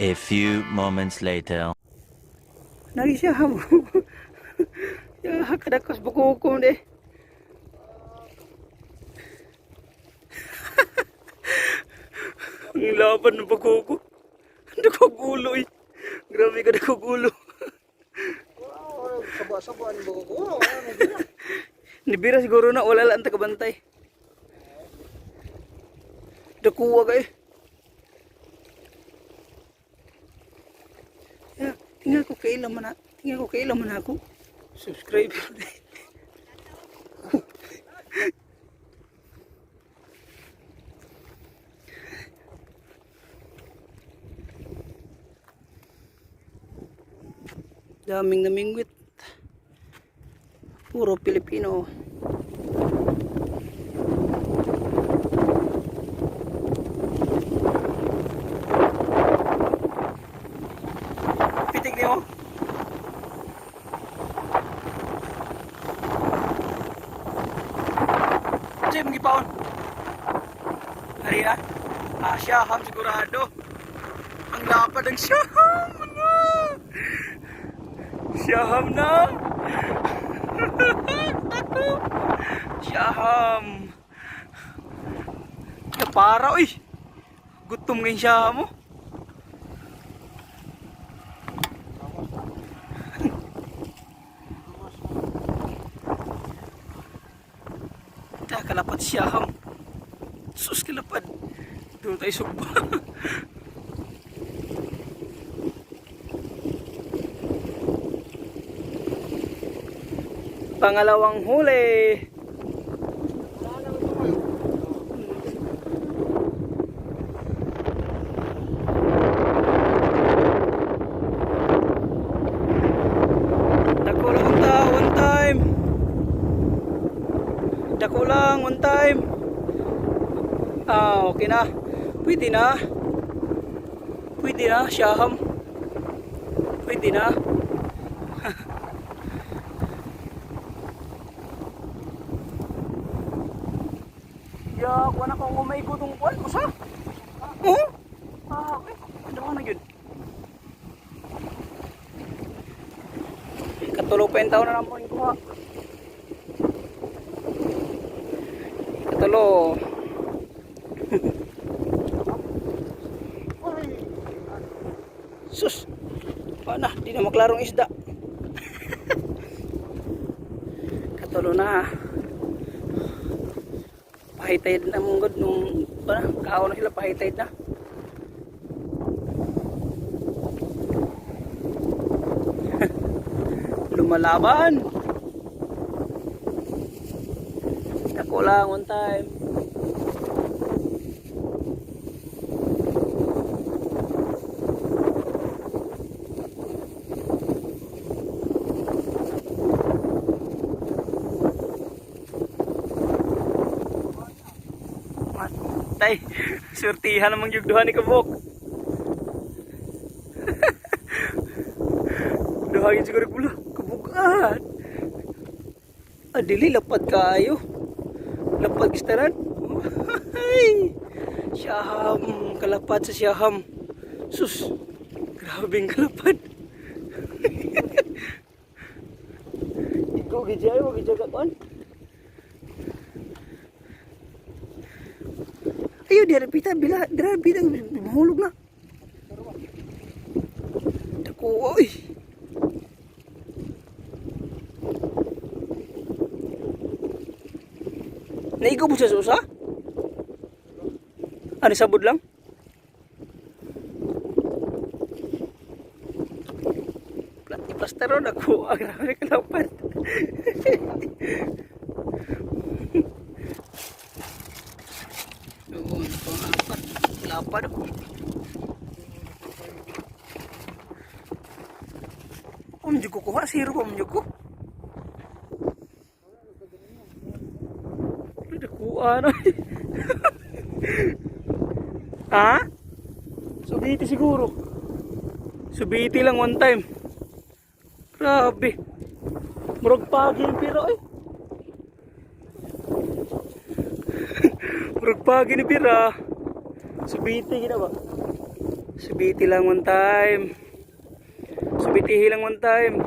A few moments later. Nagi siya mo. Ya, kadakos buko de. Ang laban ng bakoko. Dakog ulo eh. Grabe ka dakog ulo. Saba-saba ang buko ko. Ano gina? Nibira siguro na wala lang tagabantay. Dakuwa ka eh. Ya, tingnan ko kailan man na, tingnan ko kailan man ako. Subscribe. Daming namingwit. Puro Pilipino. Pitig niyo. Jim, gipaon. Hari na. Ah, siyaham sigurado. Ang lapad ng siyaham. Ano? Siyaham na. Tako. Siyaham. Kapara, uy. Gutom ngayon siyaham mo. Ta, kalapat siyaham. Sus, kalapad. Doon tayo sugba. Pangalawang huli. Dako lang ta, one time. Dako lang, one time. Ah, okay na. Pwede na. Pwede na, siyaham. Pwede na. Ya, kuha na kung umaigo tong kuwan. Usa? Oo? Ah, okay. Ano ka na yun? Katulo pa yung taon na naman yung kuha. Katulo. Sus! Paano? Di na maklarong isda. Katulo na. Pahitay na mong god nung pa kaon na sila pahitay na. Lumalaban. Dako lang one time. Matay. Surtihan namang yugduhan ni Kabok. Duhagin siguro pula. Kabugan. Adili, lapad kayo. Lapad kistaran. Ay! Siyaham. Kalapad sa siyaham. Sus. Grabing kalapad. Ikaw, gijay mo, gijay ka kuan. Ayo, dia pita bila, dia pita mahulog na. Dako, oy. Naigo mo siya sa usa? Ano sabod lang? Plastero na ko. Ang grabe kalapat. Yun, pang-apat. Lapad. Om ko kuha, zero pa om ko. Nakuha na. Ha? Subiti siguro. Subiti lang one time. Grabe. Murag pagin pero eh. Murag pagin ni pira. Subiti gina ba? Subiti lang one time. Subitihi lang one time.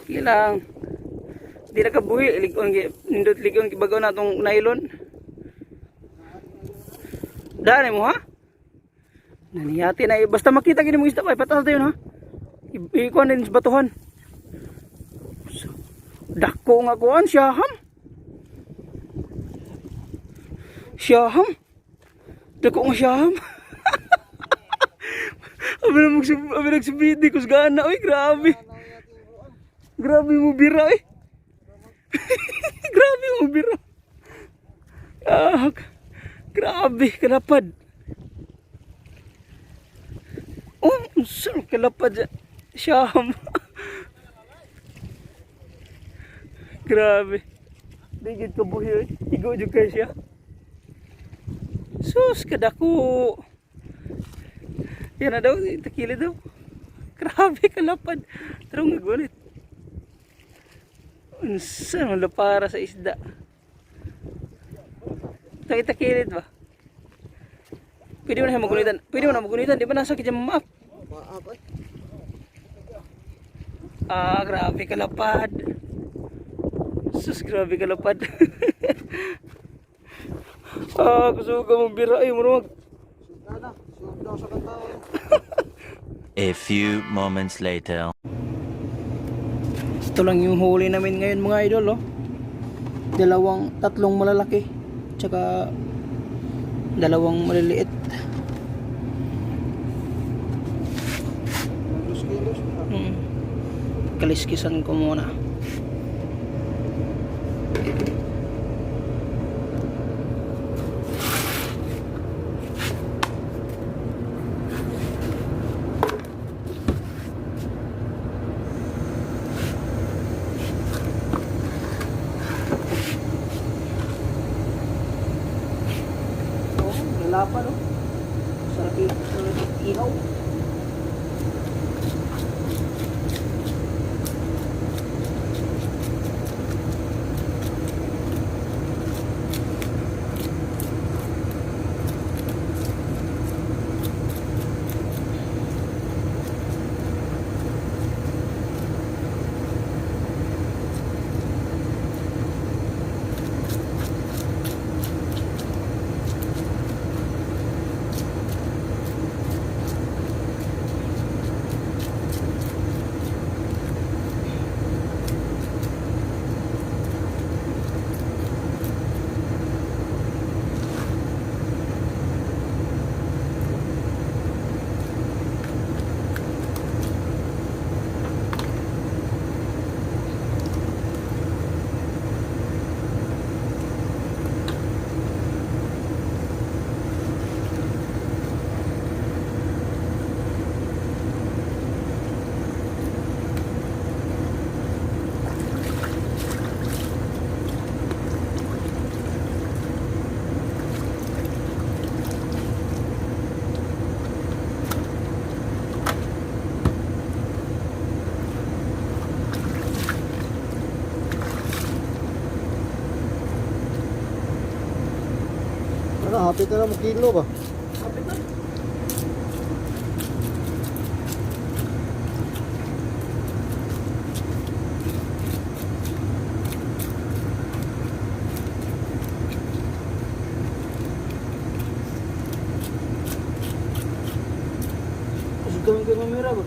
Sige lang. Di na kabuhi. Ligon, nindot ligon, bagaw na itong nylon. Daan mo ha? Naniyati na. Basta makita gini mo isda pa. Pataas tayo ha. Ikuan din sa batuhan. Dako nga kuan siya ham. Siyaham. Dako nga siyaham. Abi na magsub abi nagsubiti kusgaan na oy, grabe. Grabe mo bira eh. Grabe mo bira. Ah, grabe kalapad. Oh, sir, kalapad siyaham. Grabe. Di gid ko buhi oy. Igo jud kay siya. Sus, kadako. Yan na daw, takili daw. Grabe kalapad. Tara nga gulit. Unsa man para sa isda. Takilid ba? Pwede mo na siya magunitan. Pwede mo na magunitan. Di ba nasa kidya maap? Maap ay. Ah, grabe kalapad. Sus, grabe kalapad. Ah, gusto ko mong bira. Ay, murag. Sugda na. Sugda sa kantao. A few moments later. Ito lang yung huli namin ngayon mga idol, oh. Dalawang, tatlong malalaki. Tsaka, dalawang maliliit. 2 kilos. Kaliskisan ko muna. Oh, lalapan, oh. Sarap sarap ihaw. Ano, hapit na lang mo kilo ba? Kapit na. Kusog kami kay Mamira ba?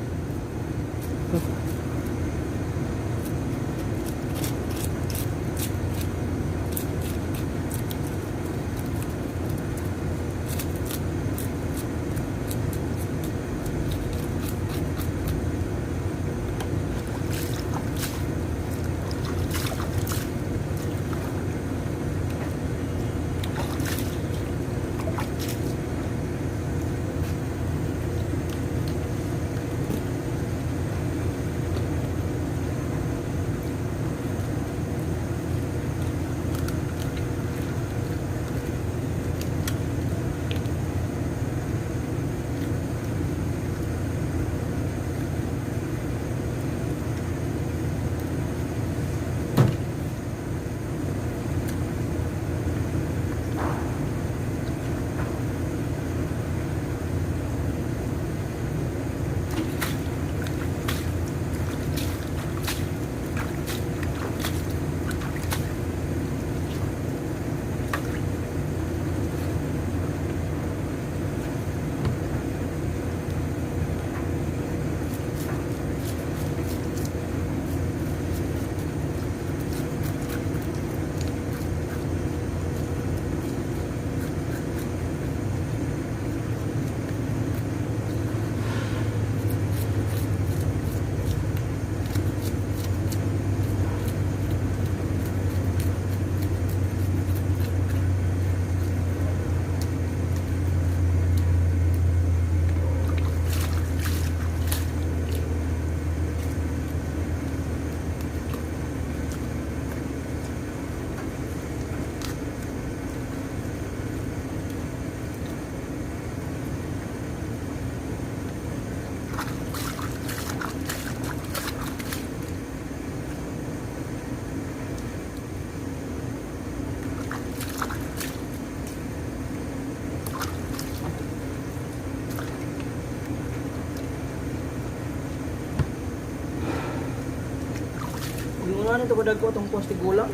Ito ko dagko itong poste gulang.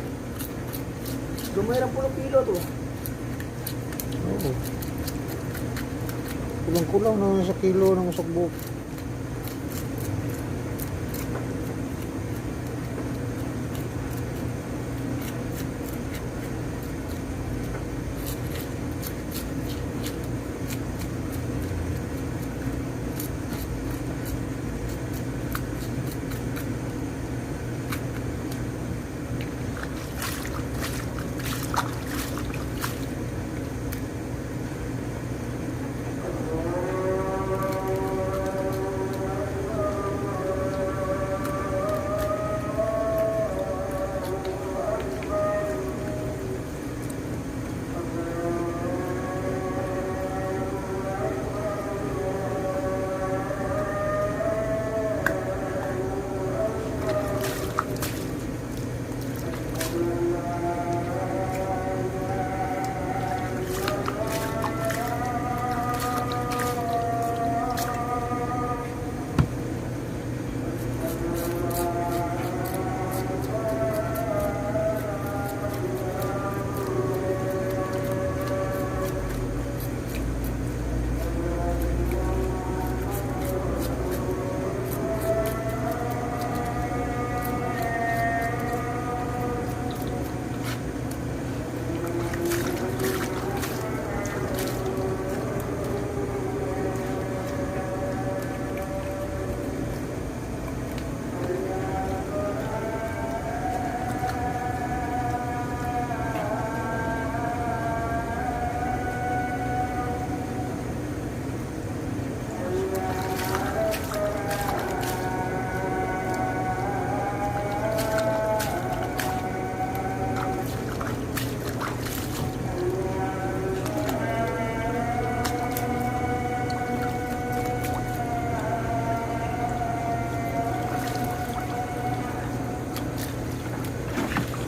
Gamay ra pulo kilo to. Oo. Kulang-kulang na sa kilo ng usok.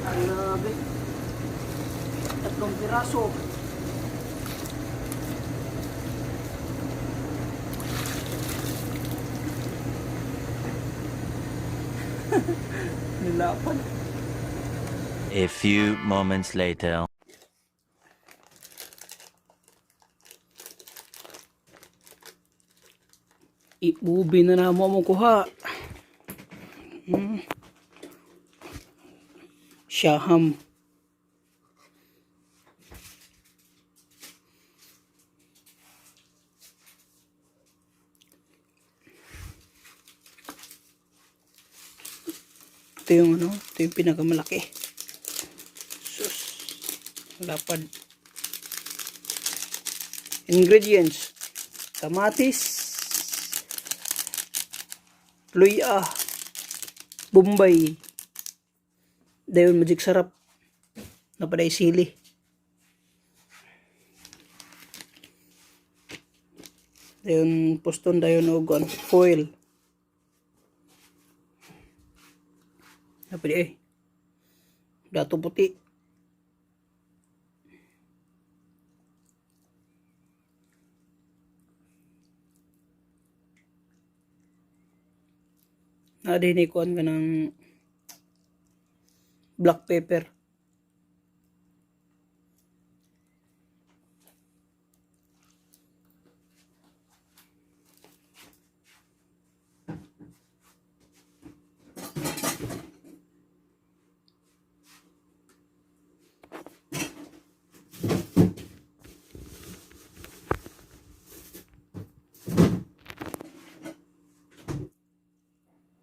Ang grabe. 3 piraso. Nilapad. A few moments later. Iubi na na mo mo kuha. Shaham. Ito yung ano, ito yung pinakamalaki. Sus. Lapad. Ingredients. Kamatis, luya, bombay, dayon magic sarap, napaday sili. Dayon poston dayon og ano, foil. Napaday eh. Dato puti. Na din kuan ka ng black pepper.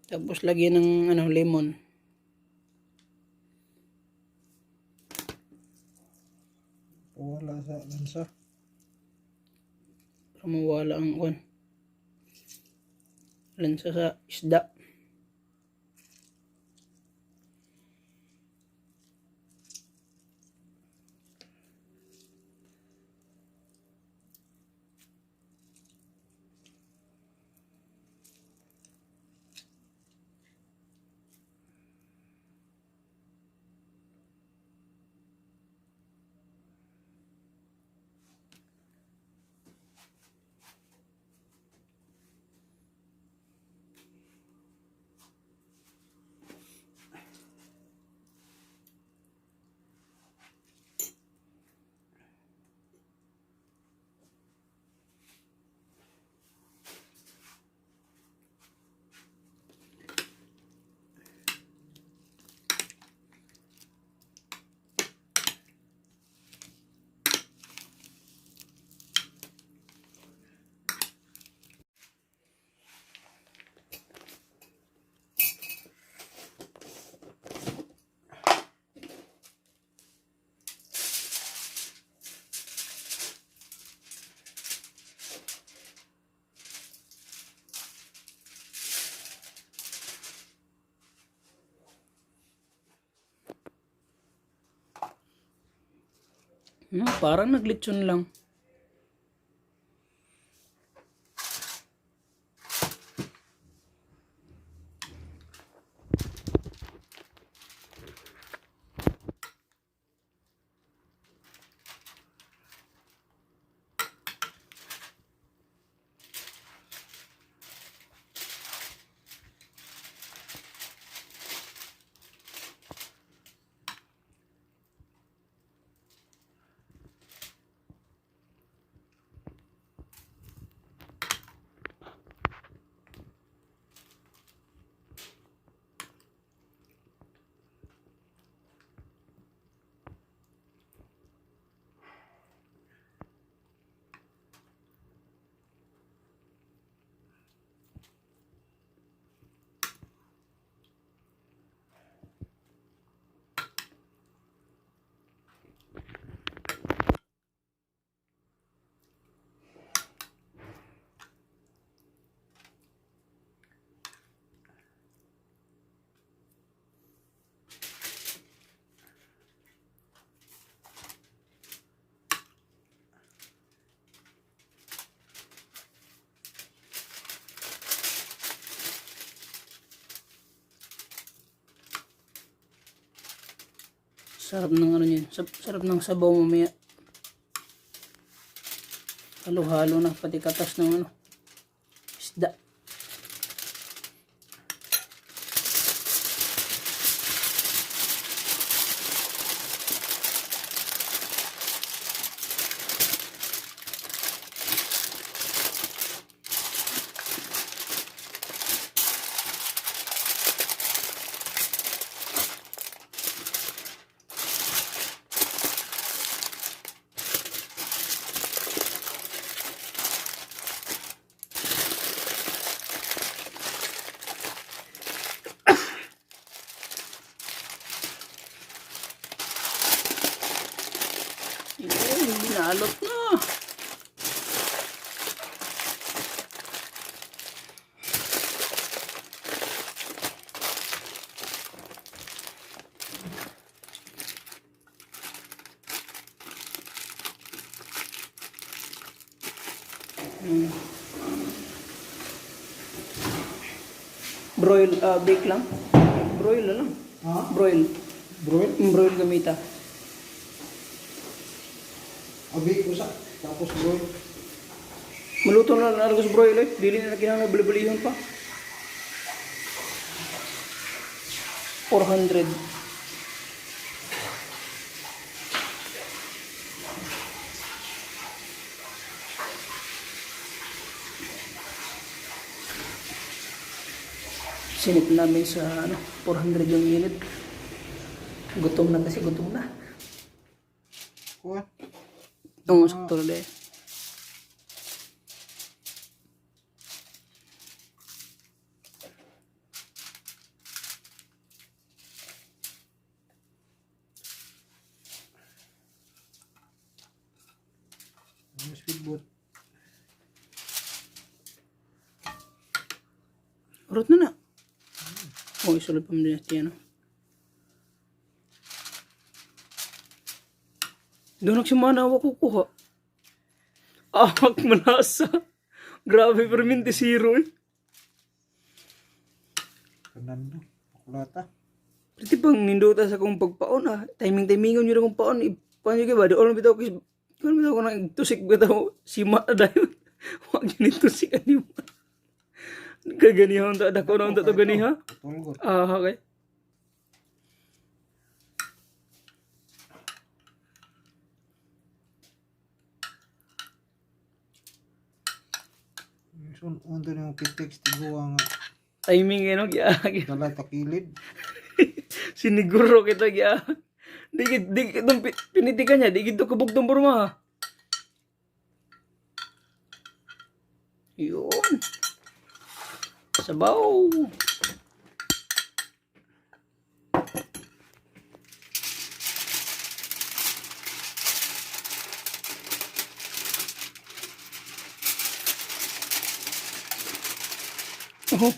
Tapos lagyan ng ano lemon. Wala sa lansa. Para mawala ang kuan. Lansa sa isda. Parang naglitson lang. Sarap ng ano niyan. Sarap ng sabaw mamaya. Halo-halo na pati katas ng ano. Isda. Yun, binalot na. Broil, bake lang. Broil na lang. Ha? Broil. Broil? Broil gamita. Abi, usa. Tapos broil. Maluto na lang argos broil eh. Dili na kinahanglan bali-balihon pa. 400. Sinip namin sa ano, 400 yung unit. Gutom na kasi, gutom na. Kuha. Oo, sakto na eh. Ang speedboat. Urot na na. Oh, isulod pa mo din natin, ano. Doon nagsimana ako kukuha. Ahak manasa. Grabe, pero minti zero eh. Fernando. Pakulata. Pwede bang nindota sa akong pagpaon ah. Timing-timingon yun akong paon. Paano yun ba? Doon bitaw kis. Kung bitaw ko nang tusik bitaw sima na dahil. Huwag yun tusik ani mo. Kaganihon ta dako na unta to ganiha. Tulgot. Ah, okay. Sun unto yung pitex tiguan nga Timing eh, no? Giagi. dala takilid. Siniguro kita giya. Di di itong pinitikan niya, di gito kabugtong porma. Ha. Yun. Sabaw. Oh.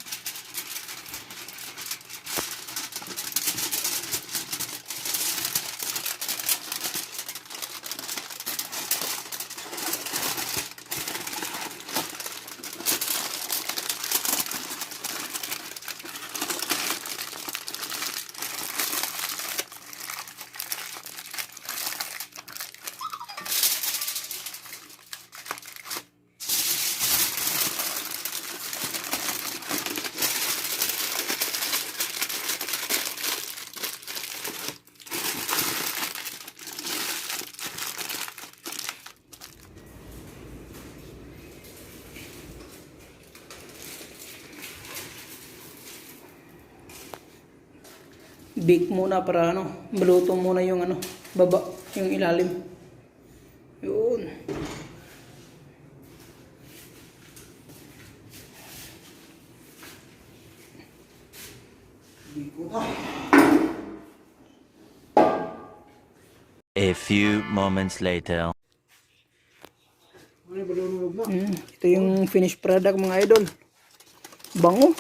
Bake muna para ano, maluto muna yung ano, baba, yung ilalim. Yun. Biko na. A few moments later. Ano yung balon na? Ito yung finished product, mga idol. Bango.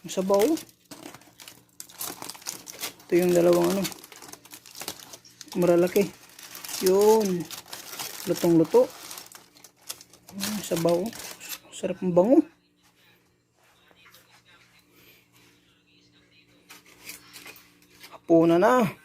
Ang sabaw. Ito yung dalawang ano. Maralaki. Yun. Lutong luto. Sabaw. Sarap ng bango. Hapuna na.